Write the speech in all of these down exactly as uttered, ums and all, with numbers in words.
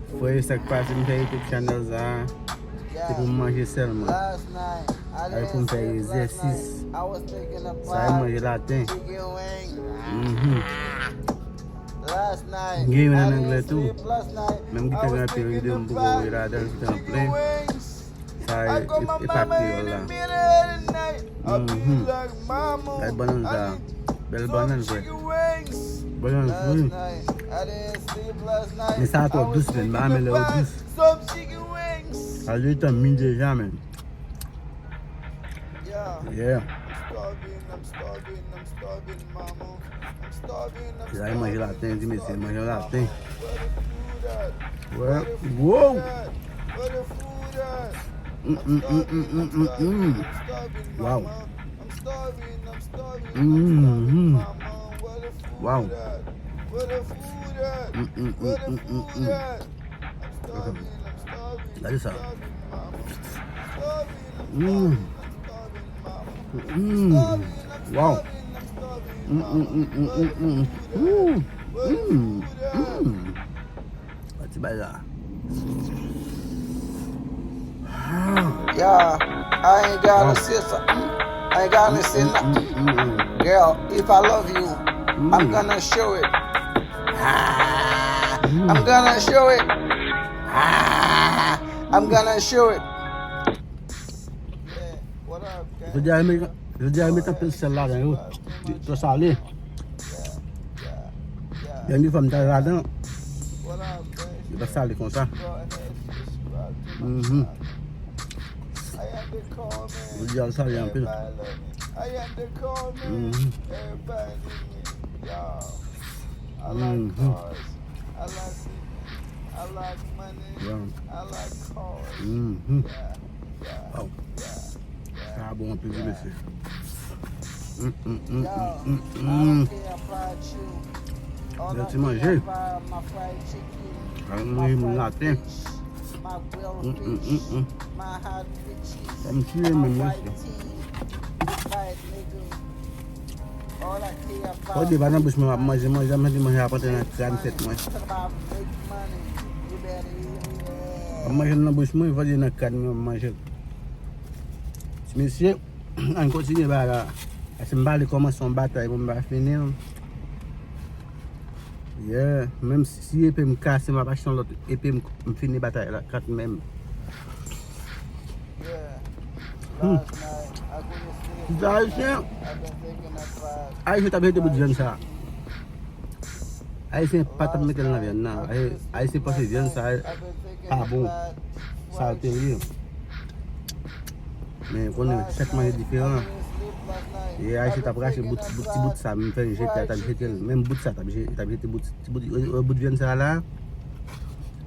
Frè yo, sa k pase, m fè YouTube channel sa a, se pou m manje sèlman. Ay, pou m fè egzèsis. Sa e manje laten. Mhm. M gen youn ann anglè tou. Men m gentan gen anpil videyo m poko voye ladan l, gentan plen. Sa e, e, e pa kreyòl la. Mhm. Gade bannann sa. Bèl bannann, frè. Bannann fri. Men sa twò dous, men m pa renmen lè yo dous. Sa di tan mi deja, men. Yeah. Se la, manje laten, di mesye, manje laten. Wè, wow! Mm, mm, mm, mm, mm, mm, mm. Wow. Mm, mm. Wow. Mm, mm, mm, mm, mm, mm. Gade sa. Mm. Mm. Wow. Mm, mm, mm, mm, mm, mm. Ooh. Mm, mm. Pati bay la. Ah. Yeah, I ain't gotta say something. I ain't gotta say nothing. Mm, mm, mm, mm. Girl, if I love you, I'm gonna show it. Ah, I'm gonna show it. Ah, I'm gonna show it. Jodi a, yo met, jodi a, yo met anpil sèl ladan yo. Li twò sale. Dènye fwa m t al ladan, li pa sale konsa. Mhm. Jodi a, l sale anpil. Mhm. Mhm. Wow. Mhm. Wow. Sa bon anpil wi, mesye. Mm, mm, mm, mm, mm, mm. Bèl ti manje. Al manje moun laten. Mm, mm, mm, mm. Sa m tiye menm, mesye. Kote pa nan bouch mwen, m ap manje, manje, manje, manje ap antre nan kràn tèt mwen. M ap manje nan bouch mwen, fò di nan kràn mwen, m ap manje. Ti mesye, ann kontinye bagay la. Paske m pa vle kòmanse yon batay pou m pa fini l. Yeah, menm si epe m kase, m ap achte yon lòt epe, m, m fini batay la, kat menm. Hmm. Ti ayisyen, ayisyen t ap jete bout vyann sa. Ayisyen pa t ap mete l nan vyann nan. Ay-, ayisyen panse vyann sa pa bon. Sa l te ye. Men konnen chak manje diferan. E ayisyen t ap rache bout, bout, ti bout sa, m fè l jete a, t ap jete l. Menm bout sa, t ap je-, t ap jete bout, ti bout, e, e, bout vyann sa la.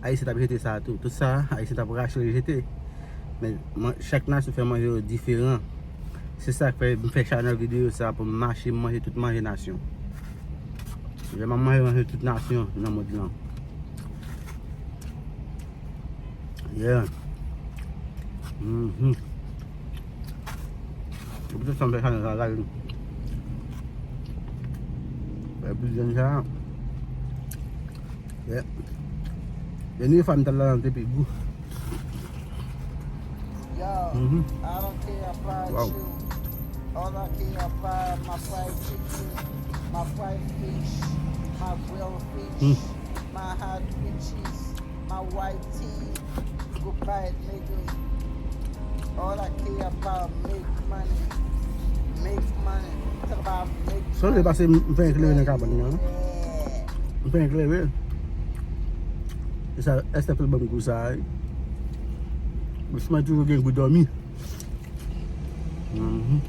Ayisyen t ap jete sa tou. Tout sa, ayisyen t ap rache l jete. Men, man-, chak nasyon fè manje yo diferan. Se sa k fè m fè chanèl videyo sa pou m mache, m manje tout manje nasyon. Lè m ap manje, manje tout nasyon nan mond lan. Yeah. Mhm. Ou pito sanble sa nan zazay. Fè bizwen sa. Yeah. Dènye fwa m t al la, te pi gou. Mhm. Wow. Hmm. Sonje pase m fè eklere nan kabann nan. M fè eklere. E sa, Esther fè l ban m gou sa a. Bouch mwen toujou gen gou dòmi. Mhm.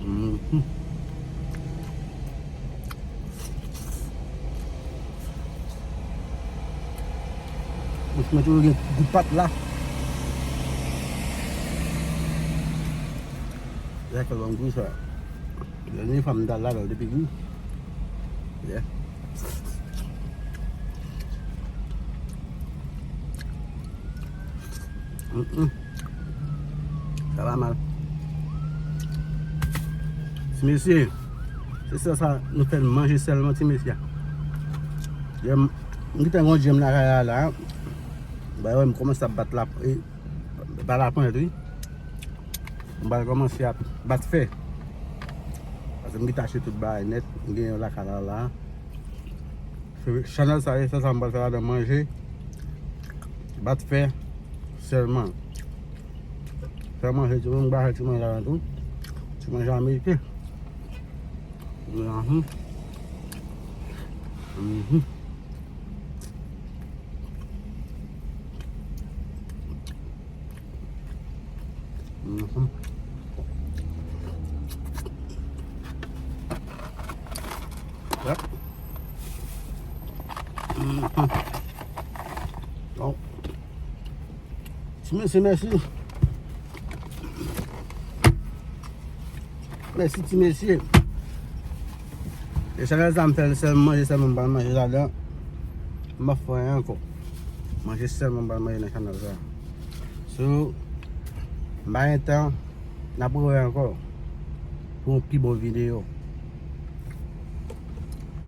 Mhm. Bouch mwen toujou gen gou pat la. Sa fè l ban m gou sa. Dènye fwa m t al la, li te pi gou. Yeah. Mm, mm. Sa pa mal. Ti mesye, se sèl sa nou fè l manje sèlman, ti mesye. M gentan gen yon djèm lakay la la. Ba wè m kòmanse ap bat la, e, pa lapwent wi. M pral kòmanse ap bat fè. Paske m gentan achte tout bagay nèt. M gen yon lakay la la. Se chanèl sa, se sa m pral fè ladan manje. Bat fè sèlman. Fè manje, ti moun ba fè ti manje la tou. Ti manje ameriken. Mhm. Mhm. Mhm. Yep. Mhm. Bon. Ti mesye, mèsi. Mèsi ti mesye. E chanèl sa m fè l sèlman manje, sèlman m pral manje ladan. M pa fè anyen ankò. Manje sèlman m pral manje nan chanèl sa. So, m pa gen tan, n ap rewè ankò pou yon pi bon videyo.